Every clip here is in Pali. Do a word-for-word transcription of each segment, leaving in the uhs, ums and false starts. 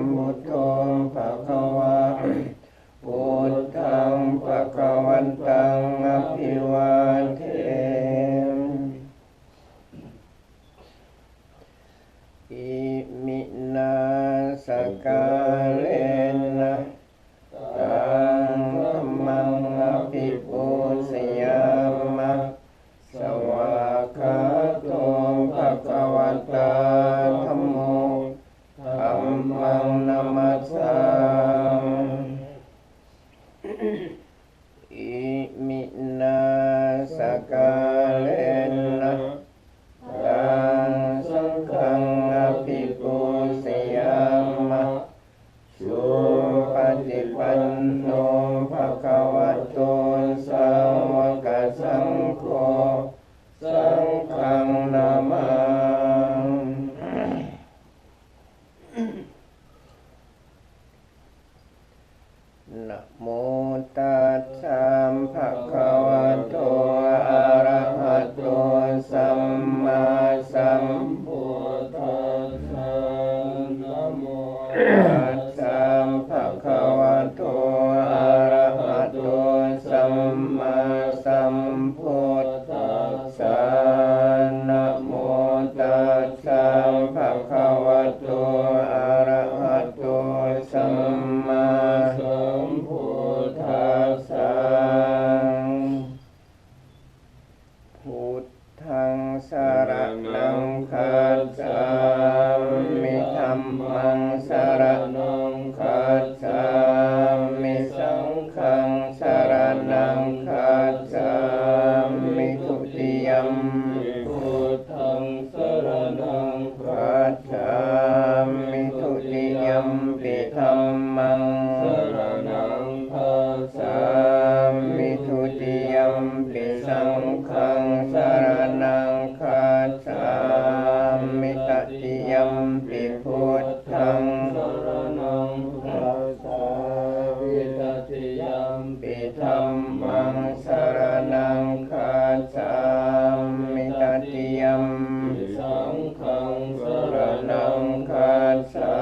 Buddho bhagavā, buddhaṃ bhagavantaṃ abhivādemi. Iminā sakkārena taṃ dhammaṃ abhipūjayāma. Svākkhāto bhagavatā dhammo, dhammaṃ namassāmi. Iminā sakkārena taṃ saṅghaṃ abhipūjayāma. Supaṭipanno bhagavato sāvakasaṅgho, saṅghaṃ namāmi. Namo tassa bhagavato arahato sammāsambuddhassa. Namo tassa bhagavato arahato sammāsambuddhassa. Namo tassa bhagavato arahato sammāsambuddhassa. Buddhaṃ saraṇaṃ gacchāmi. Dhammaṃ saraṇaṃ gacchāmi. Saṅghaṃ saraṇaṃ gacchāmi. Dutiyampi buddhaṃ saraṇaṃ gacchāmi. Dutiyampi dhammaṃ saraṇaṃ gacchāmi. Dutiyampi saṅghaṃ saraṇaṃ gacchāmi. Tatiyampi buddhaṃ saraṇaṃ gacchāmi. Tatiyampi dhammaṃ saraṇaṃ gacchāmi. Tatiyampi saṅghaṃ saraṇaṃ gacchāmi.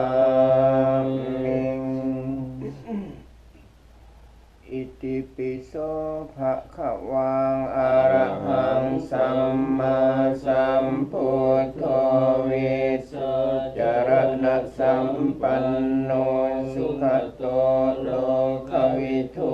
Itipi so bhagavā arahaṃ sammāsambuddho vijjācaraṇasampanno sugato lokavidū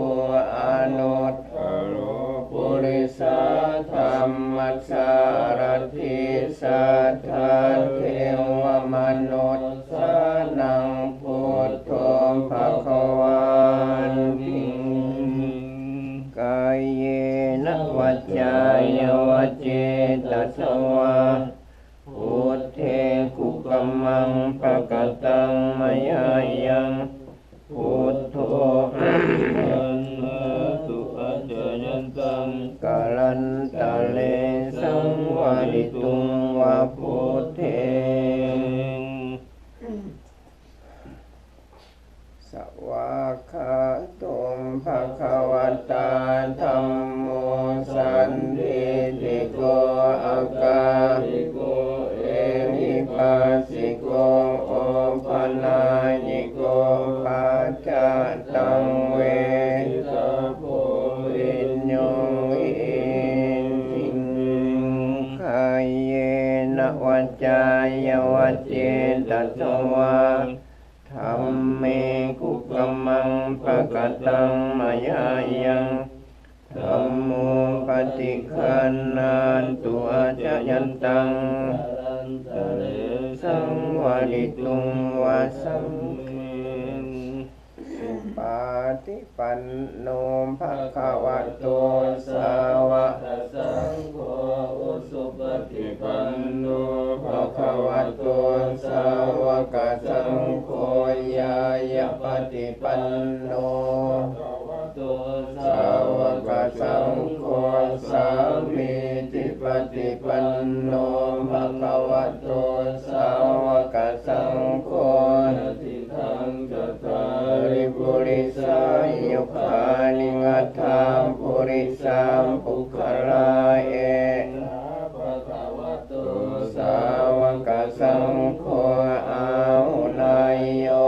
anuttaro purisadammasārathi satthā devamanussānaṃ buddho bhagavāti. Kāyena vācāya va cetasā vā, buddhe kukammaṃ pakataṃ mayā yaṃ, buddho paṭiggaṇhātu accayantaṃ, kālantare saṃvarituṃ va buddhe. Svākkhāto bhagavatā dhammo sandiṭṭhiko akāliko ehipassiko opanayiko paccattaṃ veditabbo viññūhīti. Kāyena vācāya va cetasā vā, dhamme kukammaṃ pakataṃ mayā yaṃ, dhammo paṭiggaṇhātu accayantaṃ, kālantare saṃvarituṃ va saṅghe. Supaṭipanno bhagavato sāvakasaṅgho, ujupaṭipanno bhagavato sāvakasaṅgho, ñāyapaṭipanno bhagavato sāvakasaṅgho, sāmīcipaṭipanno bhagavato sāvakasaṅgho, yadidaṃ cattāri purisayugāni aṭṭha purisapuggalā, esa bhagavato sāvakasaṅgho, āhuneyyo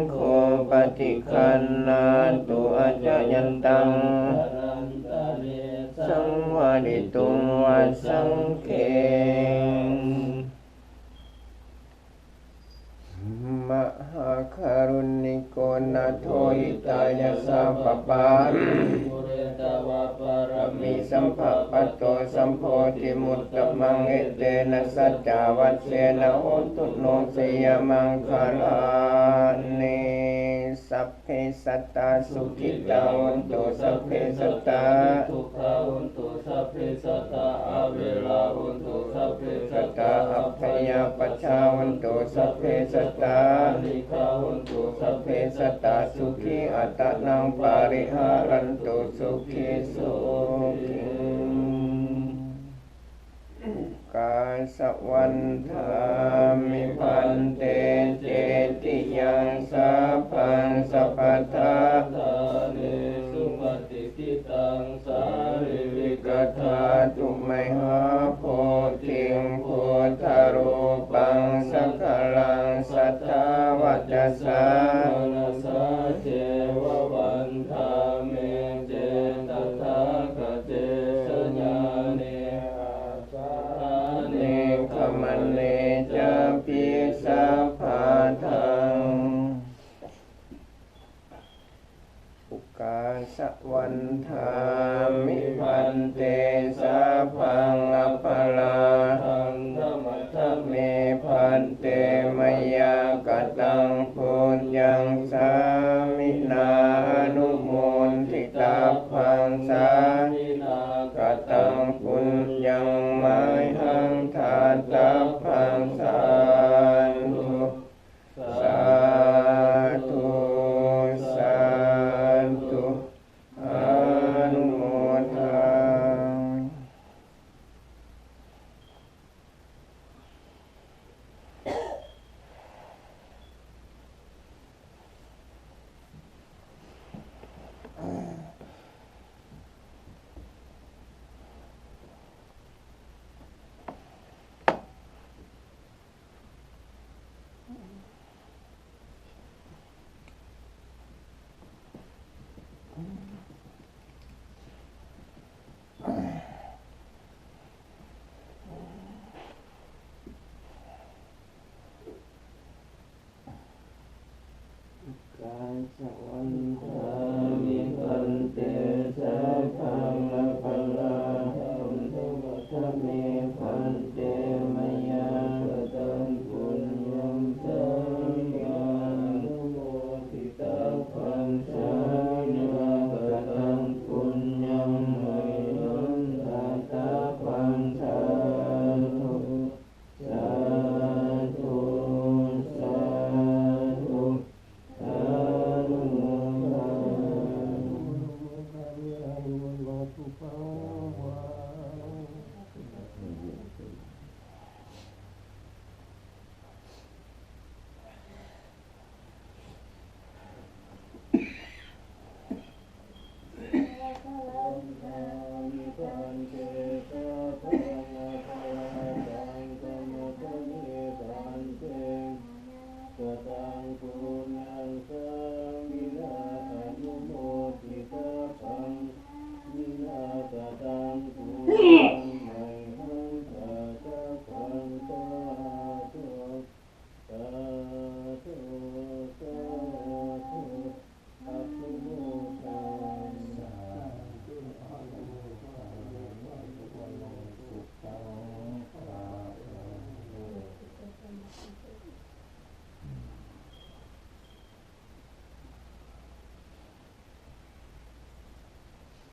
kho paṭiggaṇhātu accayantaṃ, kālantare saṃvarituṃ va saṅghe. Mahākāruṇiko nātho hitāya sabbapāṇinaṃ, pūretvā pāramī sabbā patto sambodhimuttamaṃ, etena saccavajjena hotu no jayamaṅgalāni. Sabbe sattā sukhitā hontu, sabbe sattā niddukkā hontu, sabbe sattā averā hontu, sabbe sattā abyāpajjhā hontu, sabbe sattā anīghā hontu, sabbe sattā sukhī attānaṃ pariharantu, sukhī sotthi. Ukāsa vandāmi bhante cetiyaṃ sabbaṃ sabbaṭṭhāne supatiṭṭhitaṃ sārīrikadhātu mahābodhiṃ buddharūpaṃ sakalaṃ sadā vacasā manasā ceva vandāmi cetathāgate sayane āsane gamane cāpi sabbadā. Ukāsa vandāmi bhante sabbaṃ aparādhaṃ khamatha me bhante, mayā kataṃ puññaṃ sāminā anumoditabbaṃ, sāminā kataṃ puññaṃ mayhaṃ dātabbaṃ. Sādhu, sādhu, sādhu. Anumodāmi. Ukāsa vandāmi bhante sabbaṃ